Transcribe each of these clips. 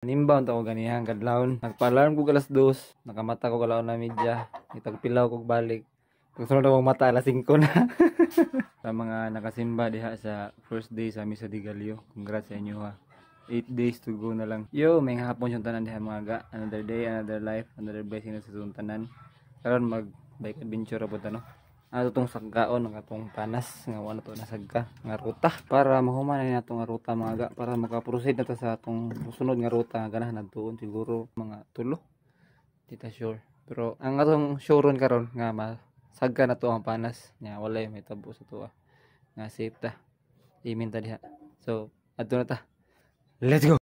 Nimba unta ko ganihan kadlawon. Nagpa-alarm ko alas 2, nakamata ko kalaon na media, itagpilaw ko balik. Pagsunod akong mata alas 5 na. Sa mga nakasimba diha sa first day sa Misa de Gallo, congrats sa inyo ha. 8 days to go na lang. Yo, may hapon yung tanan diha mga ga. Another day, another life, another blessing na sa itong tanan. Karon mag bike adventure ra pud ta, no. Ano tong sagkaon ang atong panas nga wala to nasagka nga ruta para mahuman na nato nga ruta mga ga, para maka-proceed na ta sa atong sunod nga ruta nga ganahan adtuon siguro mga 3, di ta sure, pero ang atong sure karon nga masagka na to ang panas nya, walay may tabo sa tuwa nga safe ta, imin ta diha. So adto na ta, let's go.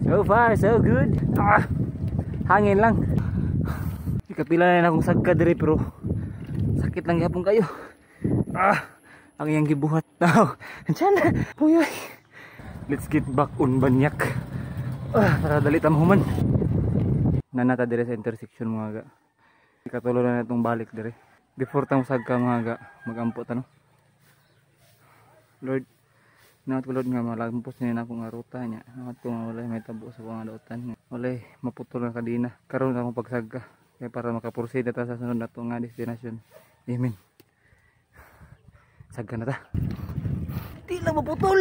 So far so good. Hangin lang. Ikapila na akong sagka diri pero sakit lang gihapon kayo. Ang iyang gibuhat now. Diyan. Uy, uy. Let's get back on banyak. Para dali ta mahuman. Nanata diri sa intersection mga ga. Ikatulo na natong balik diri. Before ta sagka mga ga, magampo ta no. Lord, naot ko Lord nga malampos niya na akong ruta niya. Naot ko nga walay may tabo sa akong dautan. Walay maputol ang kadena. Karon akong pagsagka kay para makaproceed na ta sa sunod nato nga destination. Amen. Sagka na ta. Di lang maputol.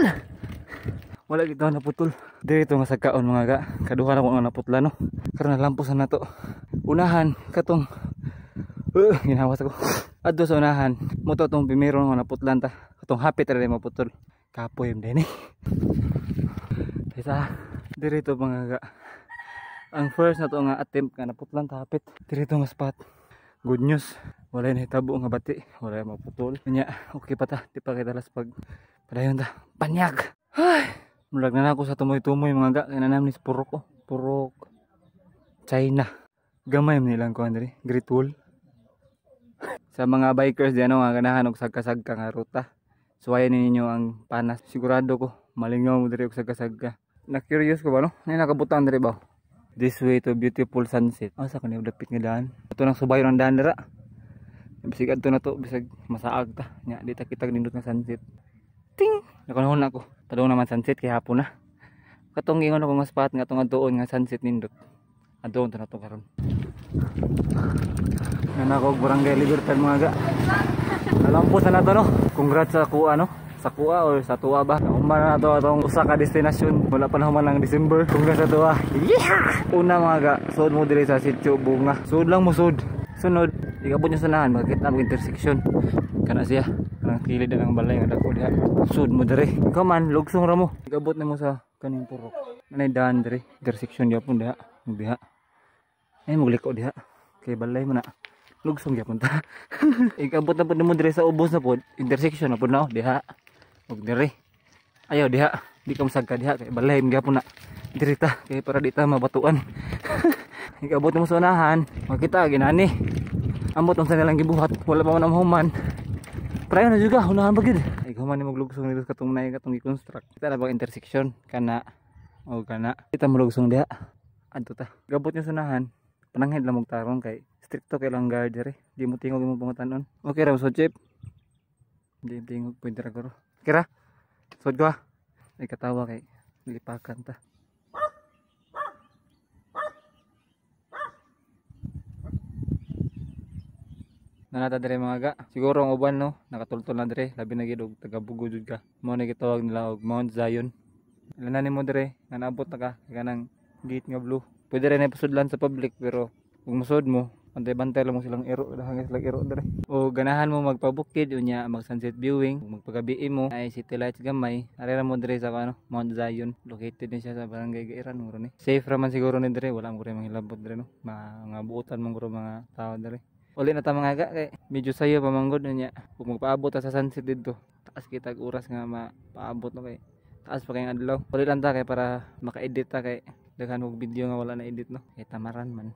Wala gid na naputol. Diri to nga sagkaon mga ga. Kaduha na ko nga naputla no. Karon nalampos na nato. Unahan katong ginawas ako. Adto sa unahan, mo to tong primero nga naputlan ta. Katong hapit ra maputol. Kapoy din eh. Kaysa diri to mga ga. Ang first na to nga attempt nga naputlan ta hapit. Diri to nga spot. Good news, walay nahitabo nga bati, walay maputol. Nya, okay pa ta, di pa kita pag padayon ta. Panyag. Ay, mulag na ako sa tumoy-tumoy mga ga, kay nanam ni purok ko. Purok China. Gamay man nilang kuan diri, Great Wall. Sa mga bikers di ano nga ganahan og sagka-sagka nga ruta. Suwayan ninyo ang panas. Sigurado ko malingaw mo diri og sagka-sagka. Na-curious ko ba no? Nay nakabutang diri ba? This way to beautiful sunset. Asa kani dapit nga daan? Ato nang subayon ang daan dira. Bisag adto na to, bisag masaag ta. Nya di ta kitag nindot nga sunset. Ting! Nakunahon ako. Tadong naman sunset kay hapon na. Katong ingon ako nga spot nga atong adtuon nga sunset nindot. Adtuon ta na to karon. Nana ko Barangay Libertad mga ga. Nalampos na nato no. Congrats sa kuha no. Sa kuha or sa tuwa ba? Human na nato atong usa ka destination. Wala pa na human ang December. Congrats sa tuwa. Yeah! Una mga ga, suod mo diri sa Sitio Bunga. Suod lang mo suod. Sunod, ikabot nyo sa unahan, makita mo intersection. Kana siya. Kanang kilid na ng balay nga dako diha. Suod mo diri. Ikaw man, lugsong ra mo. Ikabot nimo sa kaning purok. Anay daan diri, intersection gyapon diha. Diha. Ay mogliko diha. Kay balay mo na. Lugsong gyapon ta. Ikabot na pud nimo diri sa ubos na pud, intersection na pud na diha. Og diri. Ayaw diha, di ka masagka diha kay balay gyapon na. Diri ta kay para di ta mabatuan. Ikabot nimo sa unahan, makita ginani. Amot unsa nilang gibuhat, wala pa man ang human. Prayo na juga unahan ba gid. Ay human ni maglugsong dito katong naay katong gi-construct. Kita na bang intersection kana o kana. Kita molugsong diha. Adto ta. Gabot nyo sa unahan, pananghid lang og tarong kay stricto kay lang guard diri. Di mo tingog imong pangutanon. Okay ra so chip. Di tingog pwede ra guro. Kira. Sod ko ha. Ay katawa kay lipakan ta. Nanata dire mga ga. Siguro ang uban no, nakatultol na dire, labi na gid og taga Bugo jud ka. Mao na gitawag nila og Mount Zion. Ilanan nimo dire nga naabot na ka kanang gate nga blue. Pwede rin na pasudlan sa public pero kung musod mo, bantay-bantay lang mo silang iro, dahang silang iro dire. O ganahan mo magpabukid unya mag sunset viewing, magpagabi mo ay city lights gamay. Ari ra mo dire sa ano, Mount Zion. Located ni siya sa Barangay Gairan mo ni. Safe ra man siguro ni dire, wala mo rin manghilabot dire no. Mga buotan mo guro mga tao dire. Uli na ta mga ga kay medyo sayo pa manggod unya. Kung magpaabot ta sa sunset didto, taas kitag oras nga mapaabot no kay taas pa kay adlaw. Uli lang ta kay para maka-edit ta kay daghan og video nga wala na edit no. Kay tamaran man.